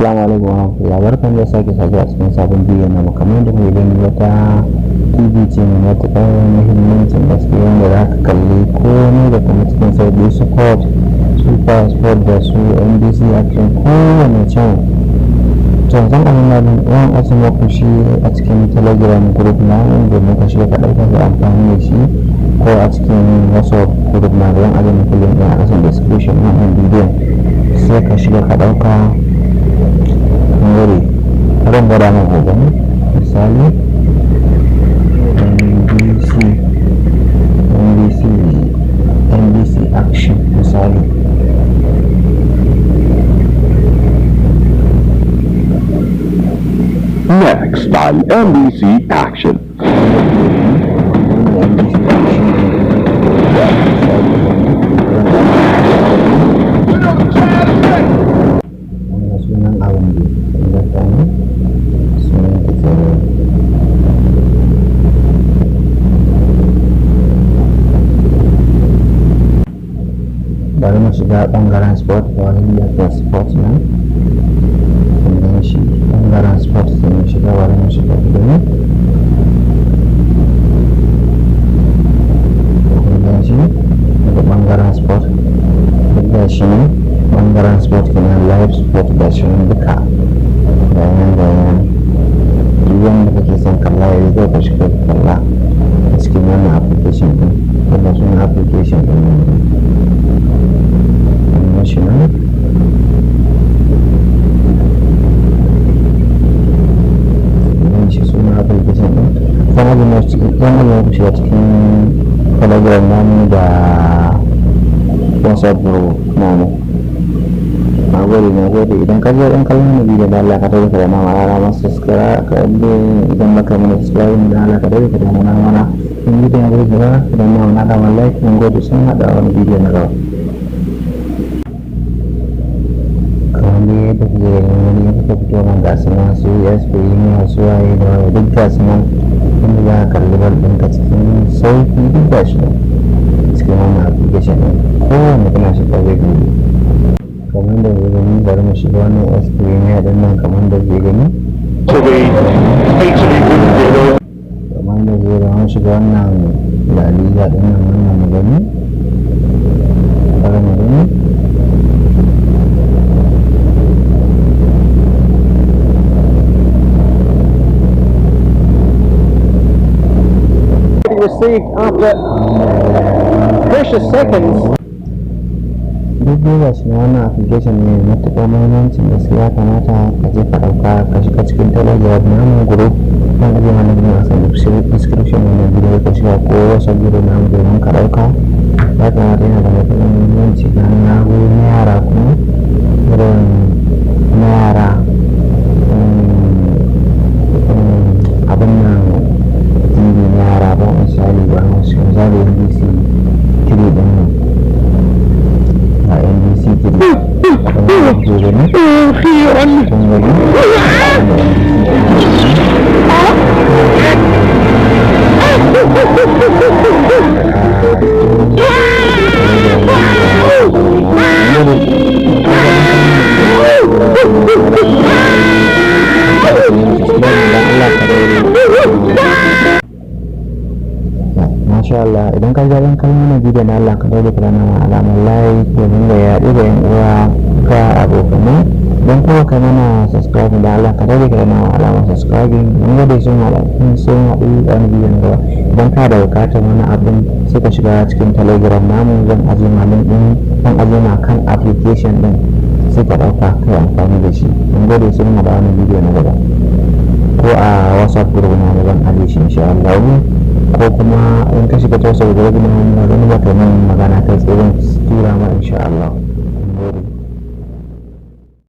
Assalamu alaikum warahmatullahi, barkan da sake saduwa a cikin sabon bidiyon namu. Kamar yadda kuke gani, wata TV ce mai matuƙar muhimmancin gaske wanda za ka kalli komai da kuma cikin sauƙi, su Court, Super Sport da su NBC Action, kowane channel. To, zan nuna zan ajiye muku shi a cikin Telegram group na, domin ka shiga ka ɗauka ka amfani da shi, ko a cikin WhatsApp group na. Zan ajiye muku link ɗin a ƙasan description na wannan bidiyon, sai ka shiga ka ɗauka. Gode. Bari in gwada muku gani. Misali, NBC, NBC, NBC Action misali. Next on NBC Action. Wannan NBC Action misali, wannan sunan abin da kun ga sunan ta kenan. Bari mu shiga ɓangaren sport, ga wani da sport nan, kun gan shi, ɓangaren sport sai mu shiga. Bari mu shiga ku gani. Kun gan shi daga ɓangaren sport, duk ga shi ne ɓangaren sport kenan, live sport ga shi nan duka, ga nan, ga nan. Duk wanda kake son kalla yanzu zai ka shiga ka kalla a cikin wannan application ɗin. Wannan sunan application ɗin nan, kun gan shi nan. Kun shi sunan application ɗin. Zan ajiye muku shi a cikin Telegram namu da WhatsApp group namu. Na gode, na gode. Idan ka ji daɗin kallon wannan bidiyon, da Allah ka daure ka danna mana alamar subscribe. Idan baka mana subscribe, da Allah ka daure ka danna mana. In bidiyon ya burge ka, ka danna mana alamar like. Mun gode, sun haɗa wani bidiyo na gaba. Kamar dai yadda kuke gani, wani in kuka fito nan, ga su nan, su US Premier, su waye da waye, duk ga su nan, inda za ka kalli bal ɗinka cikin sauƙi, duk ga shi nan cikin wannan application ɗin. Kowanne kana shiga zai buɗe kamar da kuke gani. Bari mu shiga wannan US Premier ɗin nan, kamar da kuke gani. To be fatally wounded. Kamar da kuke gani, mun shiga wannan La Liga ɗin nan, wannan mu gani, bari mu gani. Received after precious seconds. Duk dai ga shi nan, wannan application ne mai matuƙar muhimmancin gaske. Ya kamata ka je ka ɗauka, ka shiga cikin Telegram namu group. Zan ajiye mana link a description wannan bidiyo, ka shiga ko WhatsApp group namu domin ka ɗauka. Ya kamata, yana da matuƙar muhimmanci. Ga na na yara kuma, irin na yara, abin nan, TV na yara ba. Misali, ba misali NBC 3 ɗin nan, ga NBC 3 kamar yadda kuke gani. Kun gani wannan NBC. Masha Allah, idan ka ji daɗin kallon wannan bidiyon, na Allah ka daure ka danna mana alamar like domin da yaɗu da yan uwa ka abokanai. Don kuma ka mana subscribe, da Allah ka daure ka danna mana alamar subscribing. Mun gode, sun haɗu, sun haɗu a wani bidiyon gaba. Idan ka da buƙatar wani abin, sai ka shiga cikin Telegram namu, zan ajiye ma link ɗin, zan ajiye ma kan application ɗin, sai ka ɗauka kai amfani da shi. Mun gode, sun haɗu a wani bidiyo na gaba, ko a WhatsApp group na zan ajiye shi insha Allah, ko kuma in ka shiga ta WhatsApp group na wani, ba ka min magana kai tsaye, zan tura ma insha Allah.